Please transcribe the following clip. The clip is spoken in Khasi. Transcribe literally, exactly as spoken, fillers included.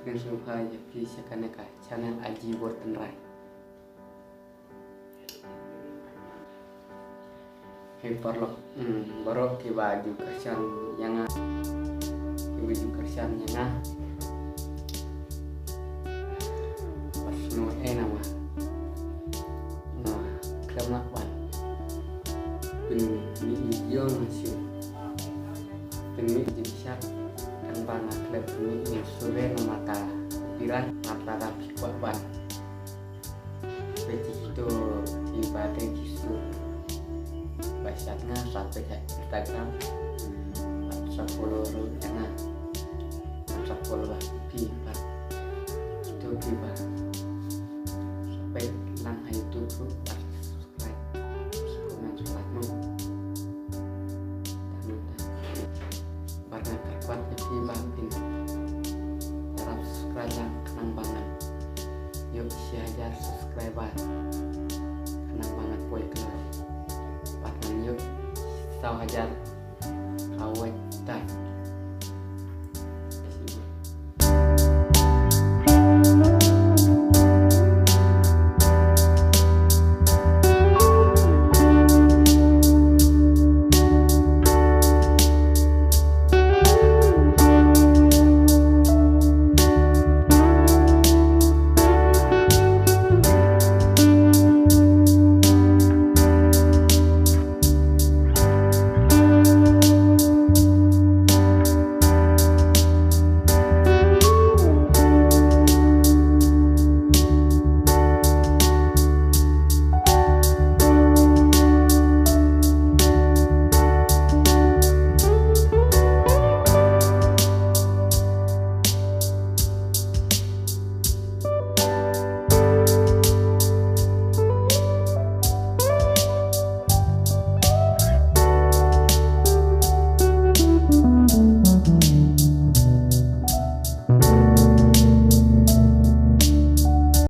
Ngi sngewbha ïa phi sha kane ka channel Aji Bor Tynrai. Hei paralok, hmm, baroh kiba ju kyrshan ïa nga. Kiba ju kyrshan ïa nga. Ba sngewbha ïa nga. Nga khlem lah ban pynmih ïa nga shuh. Pynmih jingshad tang ba nga khlem pynmih ïa shuh namar ta pyrshah namar ta da phi kwah ban. Peit ïa kito kiba dei ki sur ba shad nga, sa peit ha Instagram. Sa follow ruh ïa nga. Sa follow ba phi ba kito kiba sa peit lang ha YouTube ruh ba subscribe, comment, like mo. Tang ta. Bad nga kyrpad ïa phi ba phin ïarap subscribe lang khnang ba ngan ïoh shi hajar subscriber, khnang ba ngan poi kynnoh. Bad ngan ïoh saw hajar